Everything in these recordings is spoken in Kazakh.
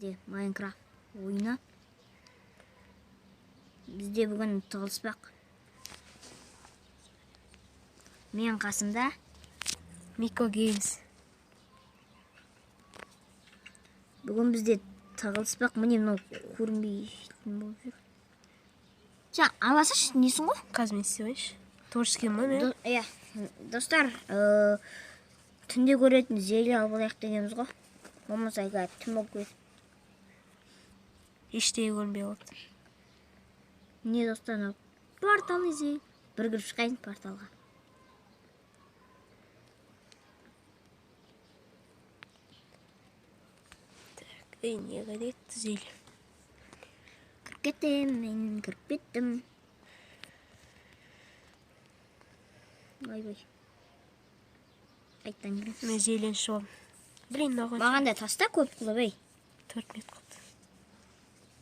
Бізде Майнкрафт ойыны. Бізде бүгін тығылыспақ. Мен қасымда Мико Геймс. Бүгін бізде тығылыспақ. Міне мынау көрінбейтін болып жүр. Сен аласың, несің ғой? Қазір мен істеп алайыншы. Творческий ма мен? Иә, достар, түнде көретін зелье алып алайық дегенбіз ғой. Болмаса қазір түн болып кетеді. Ештеңе көрінбей қалды. Не, достар, мынау портал ізі. Бір кіріп шығайын порталға. Так, ей, не қайда кетті зелье? Кіріп кеттім, мен кіріп кеттім. Ойбай. Қайтадан кіреміз. Мен зельені ішіп алдым. Блин, мынау қанша? Маған да таста көп қылып, ей. 4 минут қалды.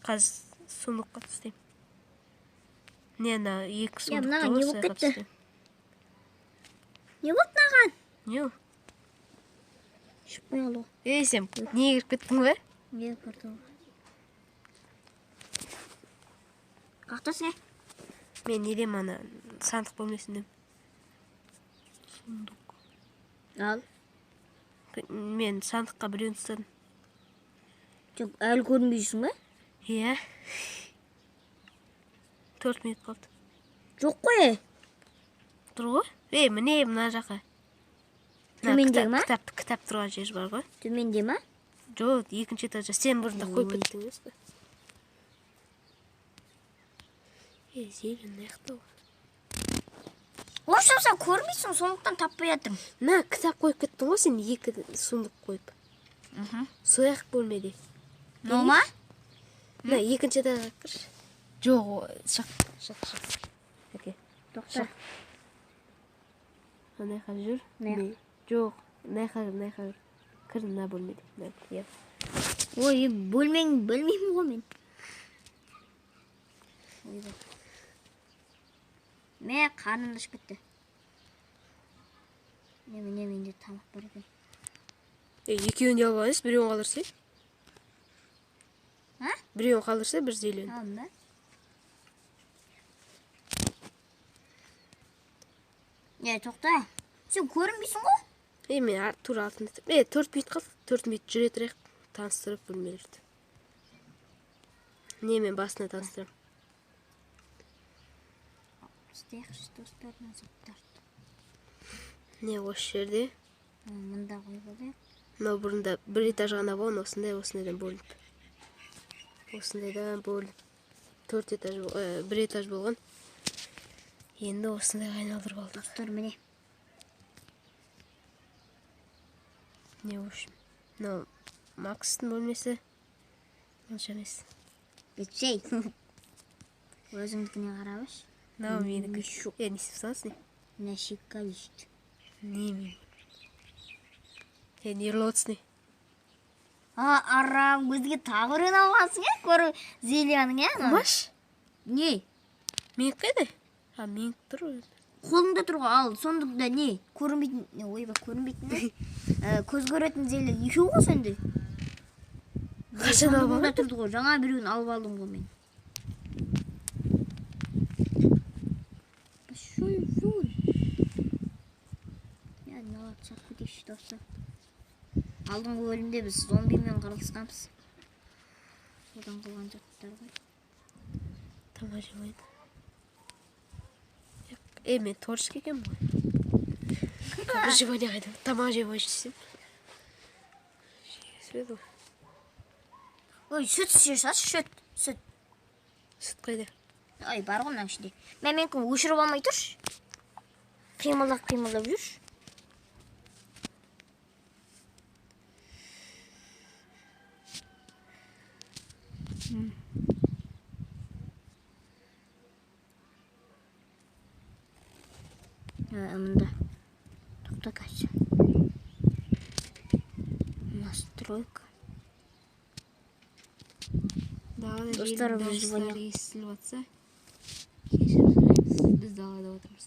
Қазір сундукқа тастаймын. Не, ана екі Я, сундук мынаған тұр не ғой, болып сояққа кетті? тастаймын. Не болды мынаған? Не ол? Шықпай қалды ғой. Ей, сен неге кіріп кеттің бе? Не порталға? Қақтасың, е? Мен недем ана сандық бөлмесіндемін. Сундук. Ал. Мен сандыққа біреуін тастадым. Жоқ, әлі көрінбейсің бе? Иә. 4 минут қалды. Жоқ қой, ей. Тұр ғой. Ей, міне мына жаққа. Мына Төмендегі ма? Кітап тұрған жер бар ғой. Төменде ма? Жоқ, екінші этажда. Сен бұрында қойып Ой. кеттің емес пе? Ей, зелень мына жақта ғой. Орысша сен көрмейсің, сондықтан таппай жатырмын. Мына кітап қойып кеттің ғой сен, екі сундук қойып. Сол жақ бөлмеде. Мынау ма? Мына екінші этажға кірші. Жоқ, о, шық, шық, шық. Әке. Тоқта. Шық. Мына жаққа жүр. Мына Міне. Жоқ, мына жаққа жүр, мына жаққа жүр. Кір мына бөлмеде. Мына, иә. Ой, бөлмең білмеймін ғой мен. Ойбай. Мә, қарным ашып кетті. Не, міне менде тамақ бар екен. Ей, екеуін де алып алайыншы, біреуін қалдырсай. А? Біреуін қалдырса, бір зелені. Алдым ба? Не, тоқта. Сен көрінбейсің ғой? Ей, мен тура артында тұрмын. Ей, 4 минут қалды. 4 минут жүре тұрайық, таныстырып бөлмелерді. Не, мен басына таныстырамын. Істейікші, достар, мына заттарды. Не, осы жерде. Мында қойып алайық. Мынау бұрында бір этаж ғана болған, осындай, осындайдан бөлініп. Осындайдан бөлініп. 4 этаж бір этаж болған. Енді осындайға айналдырып алдық. Достар, міне. Не, в общем, мынау Макстың бөлмесі. Онша емес. Бітсей. Өзіңдікіне қарап аш. Мынау менікі. Еще. Е, не істеп саласың, не? Нәшикка дейді. Не мен? Е, не ұрлап отырсың, не? А, арам, өзіңе тағы біреуін алғансың, е? Көру зельяның, е, анау? Маш? Не? Менікі қайда? А, менікі тұр ғой. Қолыңда тұр ғой, ал, сондықта не? Көрінбейтін, не, ойбай, көрінбейтін, не? Көз көретін зелье екеу ғой сенде. Қашан алып Сондығында алдың? тұрды ғой, жаңа біреуін алып алдым ғой мен. Пошёл вон. Я не алады, сатып кетейікші, достар. Алдыңғы бөлімде біз зомбимен қырылысқанбыз. Содан қалған заттар ғой. Тамақ жеп алайын. Ей, мен творческий екенмін ғой. Выживание қайда? Тамақ жеп алайыншы десем. Жегісі келеді ғой. Ой, сүт іше салшы, сүт, сүт. Сүт қайда? Ой, бар ғой мынаның ішінде. Мә, менікін өшіріп алмай тұршы. Қимылдап, қимылдап жүрші. Мында. Тоқта қазір. Настройка. Далада Достар, желдің выживание. дауыстары естіліп жатса, кешірім сұраймыз. Біз далада отырмыз.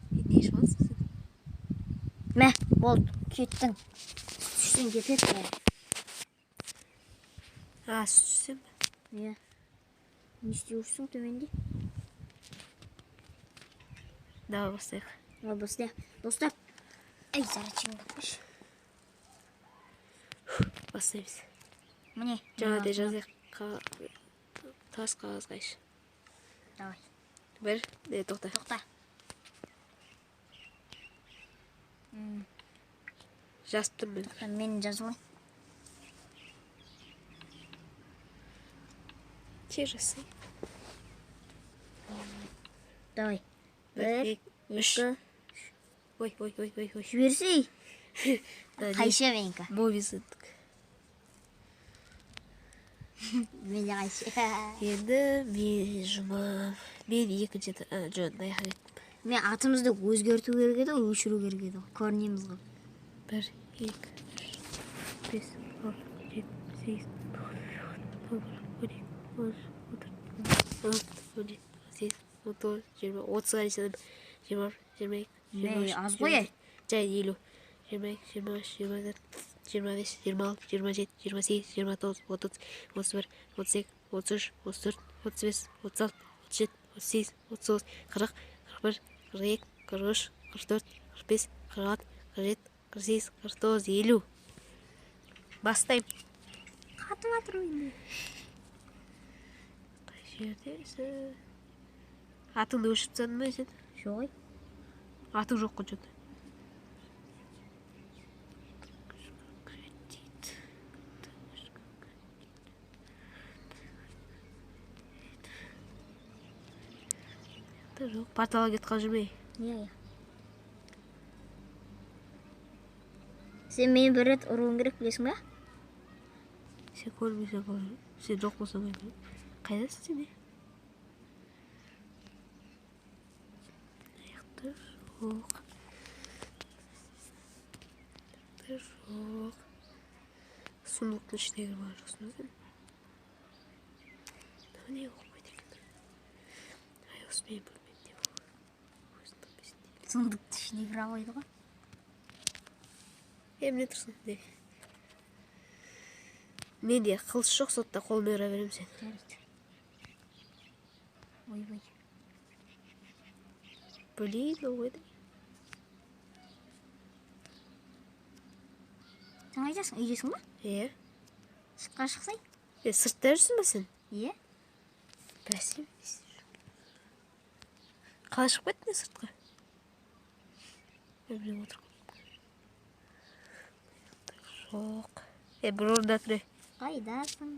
Е, не ішіп аласың сен? Мә, болды, кеттің. Түстен кетеді бәрі. А, сен бе? Иә. Не істеп жүрсің төменде? Давай бастайық. Давай бастайық. Достар. Эй, зарачыңды қойшы. Бастаймыз. Міне. Жаңағыдай жазайық. Тас қағаз қайшы. Давай. Бір, тоқта. Тоқта. Жазып тұрмын мен. Тоқта, мен жазып алайын. Тез жазсай. Давай. Бір, Бір, екі, үш. екі. Ой, ой, ой, ой, ой. Жіберсей. Да, Қайшы менікі. Мобизендік. Менде қайшы. Енді мен жұма. Мен екінші жоқ, мына жаққа кеттім. Мен атымызды өзгерту керек еді ғой, өшіру керек еді ғой. Көрінеміз ғой. 1, 2, 3, 5, 6, 7, 8, 9, 10, 11, 12, 13, 14, 17, 18, 19, 20, 30-ға дейін санаймын. 21, 22, 23, Мә, аз ғой, ей. Жай, 50. 22, 23, 24, 25, 26, 27, 28, 29, 30, 31, 32, 33, 34, 35, 36, 37, 38, 39, 40, 41, 42, 43, 44, 45, 46, 47, 48, 49, 50. Бастаймын. Қатып жатыр енді. Қай жердесің? Атыңды өшіріп тастадың ба сен? Жоқ, ей. Атың жоқ қой что-то. Жоқ, порталға кетіп қалып жүрмей. Иә, иә. Сен мені бір рет ұруың керек, білесің бе? Сен көрмесең қалай? Сен жоқ болсаң қалай? Қайдасың сен, е? Аяқты жоқ. Аяқты жоқ. Сундуктың ішіне кіріп алған жоқсың ба сен? Мынау не оқымайды екен? Ай, осы менің бөлмемде бол. Өзің бөлмесінде. Сундуктың ішіне кіре алмайды ғой. Е, міне тұрсың, де. Менде қылыш жоқ, сотта қолыммен ұра беремін сені. Жарайды. Ойбай. Блин, ой да. Сен қайдасың? Үйдесің ба? Иә. Сыртқа шықсай? Е, сыртта жүрсің ба сен? Иә. Бәсе. Қалай шығып кеттің сыртқа? Е, блин, отырып қалыппын. Жоқ. Е, бір орында тұр, е. Қайдасың?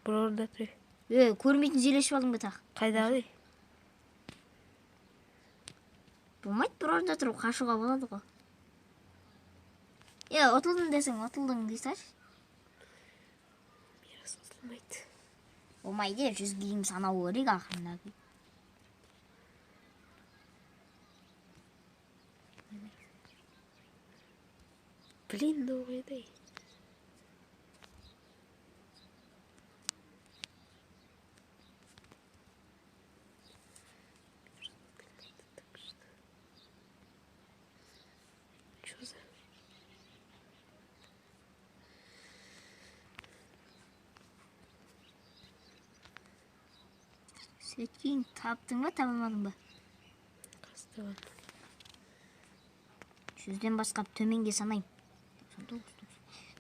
Бір орында тұр, е. Е, көрмейтін жел ішіп алдың ба тағы? Қайдағы? Болмайды, бір орында тұрып қашуға болады ғой. Е, ұтылдым десең, ұтылдың дей салшы. Мирас ұтылмайды. Болмайды, жүзге дейін санау керек ақырында. Блин, ну қайда? Чё за? Сәткен таптың ба, таба алмадың ба? Қастаған. Жүзден басқа төменге санаймын. 99,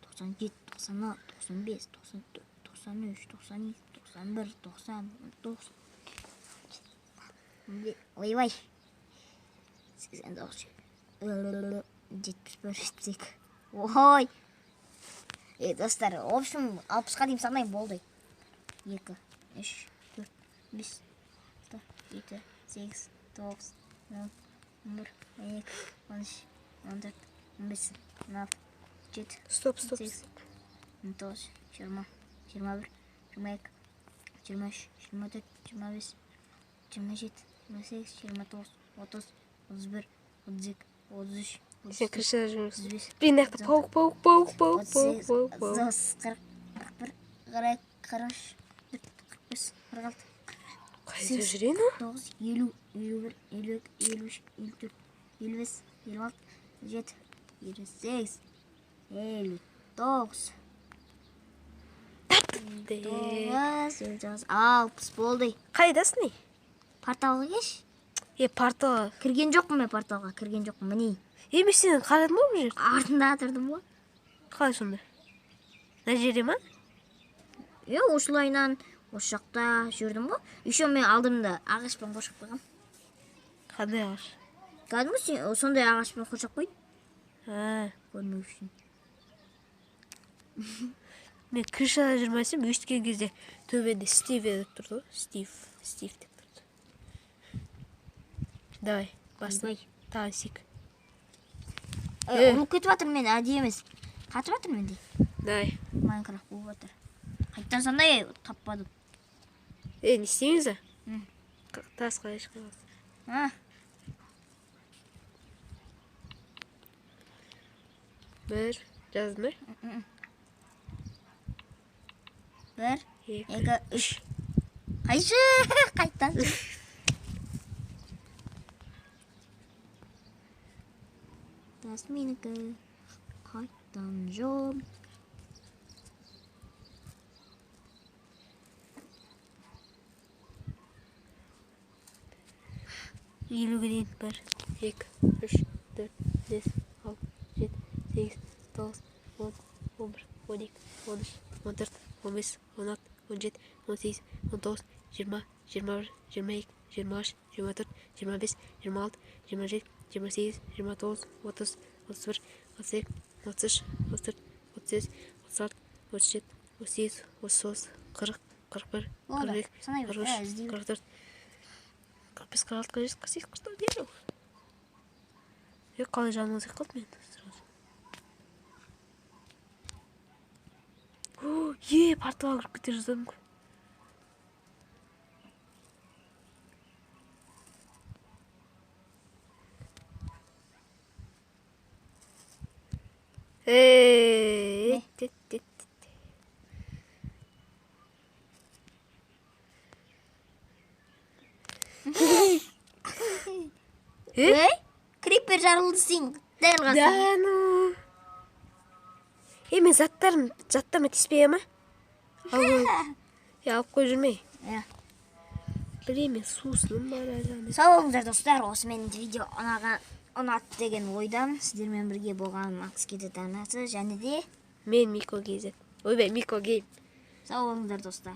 97, 96, 95, 94, 93, 92, 91, 90, 19. Ойбай. 89, 71, 72. Ой. Е, достар, в общем, 60-қа дейін санаймын, болды. 2, 3, 4, 5, 6, 7, 8, 9, 10, 11, 12, 13, 14, 15, 16, 17, Стоп, стоп, 18, стоп. 19, 20, 21, 22, 23, 24, 25, 27, 28, 29, 30, 31, 32, 33, Сен крышада жүрмісің. 35, Блин, мына жақта паук, паук, паук, паук, паук, паук, паук. 39, 40, 41, 42, 43, 45, 46, Қайда жүр енді? 9, 50, 51, 52, 53, 54, 55, 56, 57, 58, 59. 9, 9, 60 болды. Қайдасың ей? Порталға келші. Е, порталға. Кірген жоқпын мен порталға, кірген жоқпын, міне. Е, мен сені қарадым ғой бұл жерде. Артында тұрдым ғой. Қалай сонда? Мына жерде ма? Е, осылайынан осы жақта жүрдім ғой. Еще мен алдымда ағашпен қоршап қойғам. Қандай ағаш? Кәдімгі сондай ағашпен қоршап қойдым. А. Көрмеу үшін. Мен крышада жүрмесем, өйткен кезде төбенде Стив деп тұрды ғой. Стив, Стив деп тұрды. Давай, баста. Тағы сек. Ұрылып кетіп жатыр мен, әдейі емес. Қатып жатыр менде. Давай. Майнкрафт болып жатыр. Қайтадан сондай таппадым. Е, не істейміз а? Тас қалай шығамыз? А. 1, жаздың ба? 1, 2, 2, 3. Қайшы? Қайтадан. Тас менікі. Қайтан жол. 50-ге дейін. 1, 2, 3, 4, 5, 6, 7, 8, 9, 10, 11, 12, 13, 14, 15, 16, 17, 18, 19, 20, 21, 22, 23, 24, 25, 26, 27, 28, 29, 30, 31, 32, 33, 34, 35, 36, 37, 38, 39, 40, 41, Болды, 42, санай бер. 43, Іздей бер. 44, 45, 46, 47, 48, 49, 50. Е, қалай жаным азайып қалды мен сразу. О, е, порталға кіріп кете жаздадым ғой. Эй, тет, тет, тет. Ей, крипер жарылды сен. Дәл қазір. Да ну. Е, мен заттарыма тиіспей ма? Алып қойып жүрмей. Иә. Білейін, мен сусыным бар әлі. Сау болыңыздар достар, осымен видео ұнады деген ойдамын. Сіздермен бірге болған Макс Кидет арнасы және де мен Мико Гейзет. Ойбай, Мико Гейм. Сау болыңыздар достар.